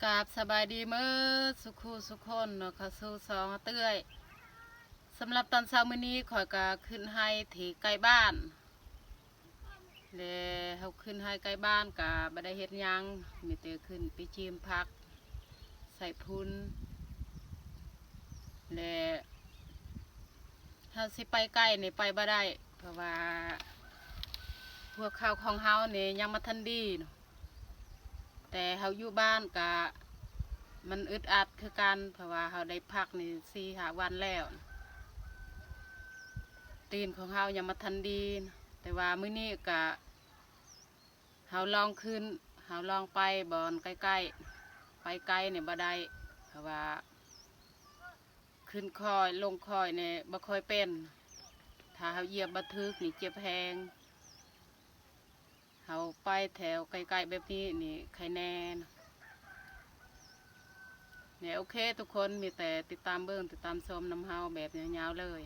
ກາບສະບາຍດີເໝິດສຸຄູ່ສຸຄົນເນາະ ເຂົ້າສູ່ຊ່ອງເອື້ອຍ. ສຳລັບຕອນເຊົ້າມື້ນີ້ ຂ້ອຍກະຂຶ້ນໄຮ່ທີ່ໃກ້ບ້ານ ແລະ ເຮົາຂຶ້ນໄຮ່ໃກ້ບ້ານກະບໍ່ໄດ້ເຮັດຫຍັງ ມີແຕ່ຂຶ້ນໄປຈີມຜັກ ໃສ່ພຸ້ນ ແລະ ເຮົາຊິໄປໄກນີ້ໄປບໍ່ໄດ້ ເພາະວ່າຫົວເຂົ່າຂອງເຮົານີ້ຍັງບໍ່ທັນດີເນາະ. ແຕ່ເຮົາຢູ່ບ້ານກະມັນອຶດອັດຄືກັນ ເພາະວ່າເຮົາໄດ້ພັກນີ້ສີ່ຫ້າວັນແລ້ວ ຕີນຂອງເຮົາຍັງບໍ່ທັນດີ. ແຕ່ວ່າມື້ນີ້ກະເຮົາລອງຂຶ້ນ ເຮົາລອງໄປບ່ອນໃກ້ໆ ໄປໄກນີ້ບໍ່ໄດ້ ເພາະວ່າຂຶ້ນຄ່ອຍລົງຄ່ອຍນີ້ບໍ່ຄ່ອຍເປັນ ຖ້າເຮົາຢຽບບໍ່ຖືກນີ້ເຈັບແຮງ. ເຮົາໄປແຖວໃກ້ໆແບບນີ້ນີ້ໄຄແນ່. ແລະ ໂອເຄທຸກຄົນ ມີແຕ່ຕິດຕາມເບິ່ງ ຕິດຕາມຊົມນຳເຮົາແບບຍາວໆເລີຍ.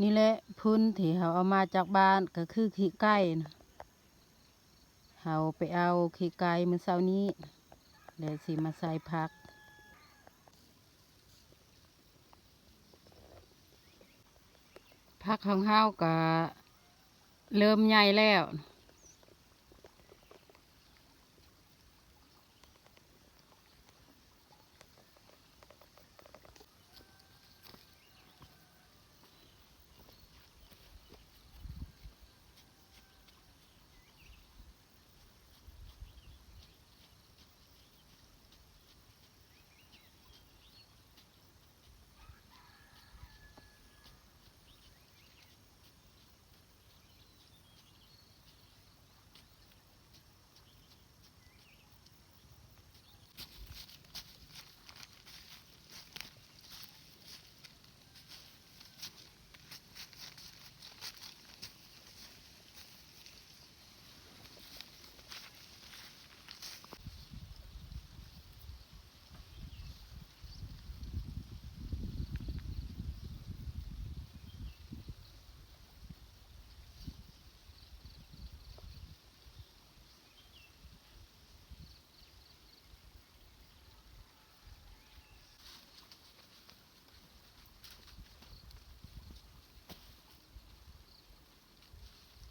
ນີ້ແຫຼະ ຝຸ່ນທີ່ເຮົາເອົາມາຈາກບ້ານ ກະຄືຂີ້ໄກ່ນະ. ເຮົາໄປເອົາຂີ້ໄກ່ມື້ເຊົ້ານີ້ ແລະ ຊິມາໃສ່ຜັກ. ຜັກຂອງເຮົາກະເລີ່ມໃຫຍ່ແລ້ວ.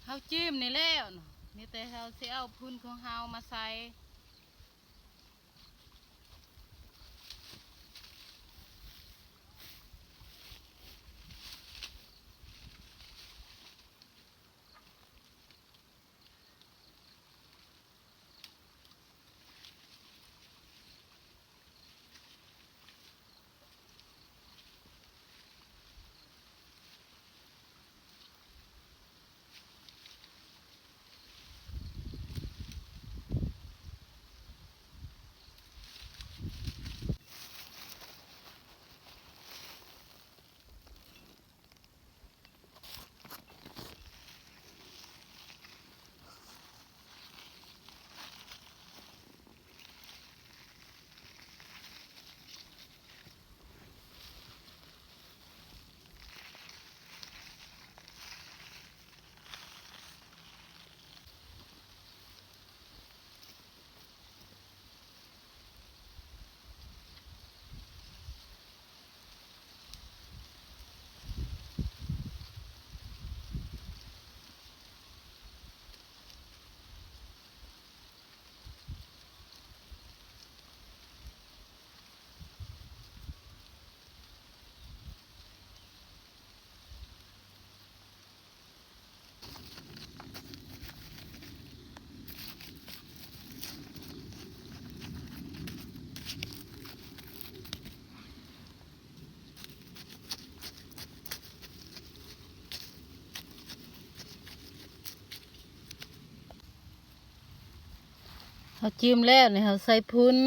ເຮົາຈີມນີ້ແລ້ວເນາະ ມີແຕ່ເຮົາຊິເອົາຝຸ່ນຂອງເຮົາມາໃສ່. ເຮົາຈິ້ມແລ້ວນີ້ ເຮົາໃສ່ຝຸ່ນ. ເ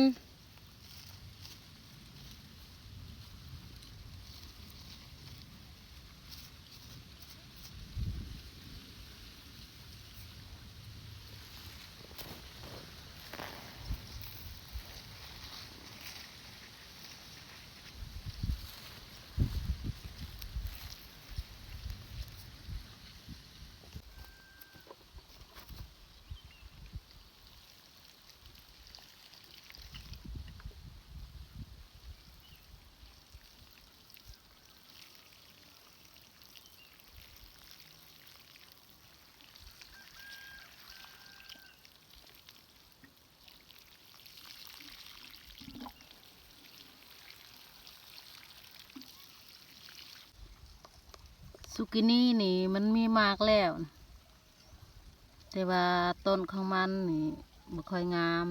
ກິນີນີ້ມັນມີໝາກແລ້ວ ແຕ່ວ່າຕົ້ນຂອງມັນນີ້ບໍ່ຄ່ອຍງາມ.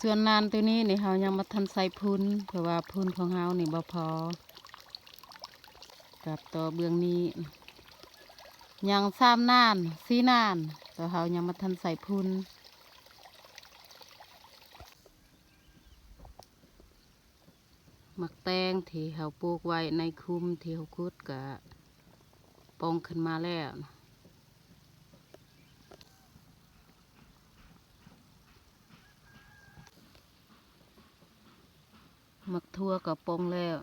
ສ່ວນນານໂຕນີ້ນີ້ ເຮົາຍັງບໍ່ທັນໃສ່ຝຸ່ນ ເພາະວ່າຝຸ່ນຂອງເຮົານີ້ບໍ່ພໍ ກັບຕໍ່ເບື້ອງນີ້ ຍັງສາມນານ ສີ່ນານ ແຕ່ເຮົາຍັງບໍ່ທັນໃສ່ຝຸ່ນ. ໝາກແຕງທີ່ເຮົາປູກໄວ້ໃນຂຸມທີ່ເຮົາຂຸດກະປ່ອງຂຶ້ນມາແລ້ວ. ໝາກຖົ່ວກະປ່ອງແລ້ວ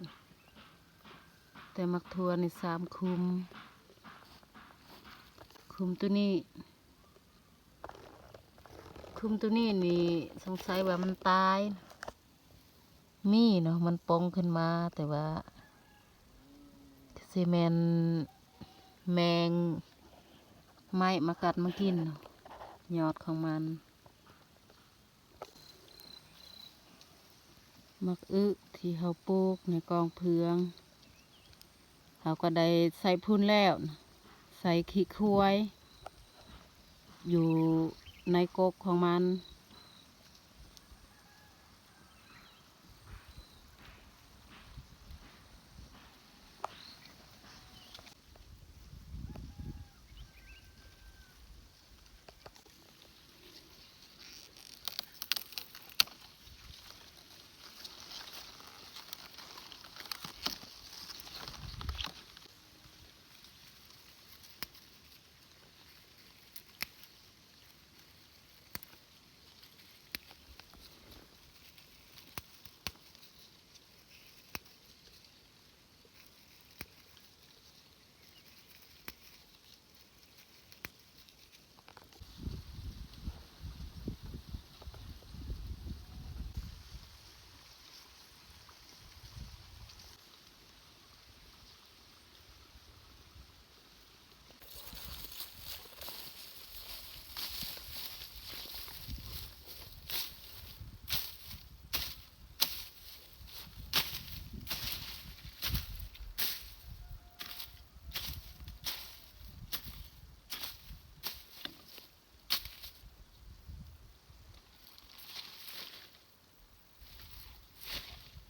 ແຕ່ໝາກຖົ່ວນີ້ສາມຂຸມ ຂຸມໂຕນີ້ ຂຸມໂຕນີ້ນີ້ ສົງໄສວ່າມັນຕາຍ ມີເນາະ ມັນປ່ອງຂຶ້ນມາ ແຕ່ວ່າຊິແມ່ນແມງໄມ້ມາກັດມາກິນເນາະ ຍອດຂອງມັນ. ໝາກອຶທີ່ເຮົາປູກໃນກອງເຟືອງ ເຮົາກໍໄດ້ໃສ່ຝຸ່ນແລ້ວ ໃສ່ຂີ້ຄວາຍຢູ່ໃນກົກຂອງມັນ.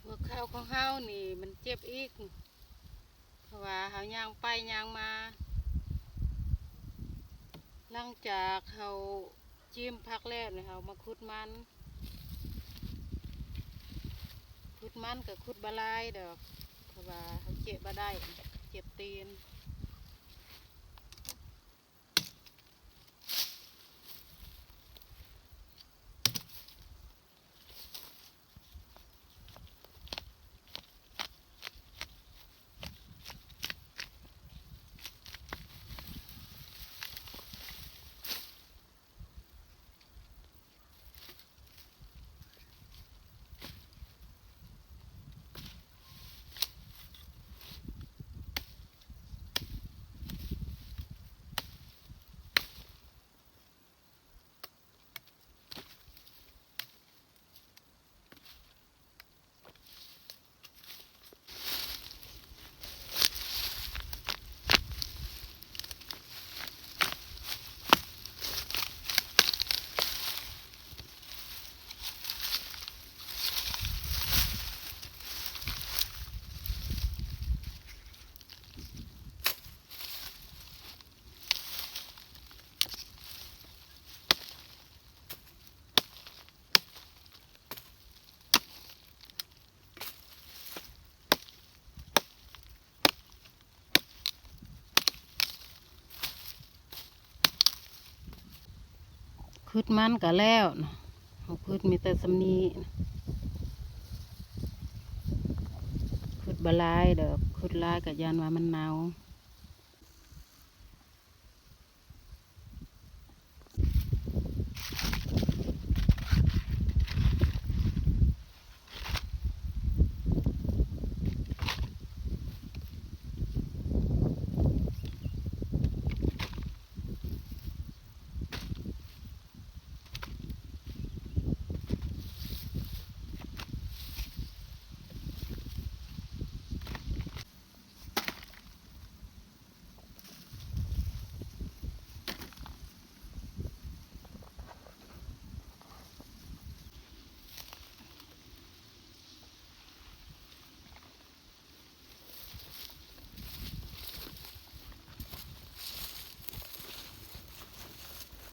ຫົວເຂົ່າຂອງເຮົານີ້ມັນເຈັບອີກ ເພາະວ່າເຮົາຍ່າງໄປຍ່າງມາ. ຫຼັງຈາກເຮົາຈີ້ມຜັກແລ້ວນີ້ ເຮົາມາຂຸດມັນ ຂຸດມັນກໍຂຸດບໍ່ຫຼາຍດອກ ເພາະວ່າເຮົາເຈະບໍ່ໄດ້ ເຈັບຕີນ. ຂຸດມັນກໍແລ້ວ ເຮົາຂຸດມີແຕ່ສ່ຳນີ້ ຂຸດບໍ່ຫຼາຍດອກ ຂຸດຫຼາຍກໍຢ້ານວ່າມັນເນົ່າ.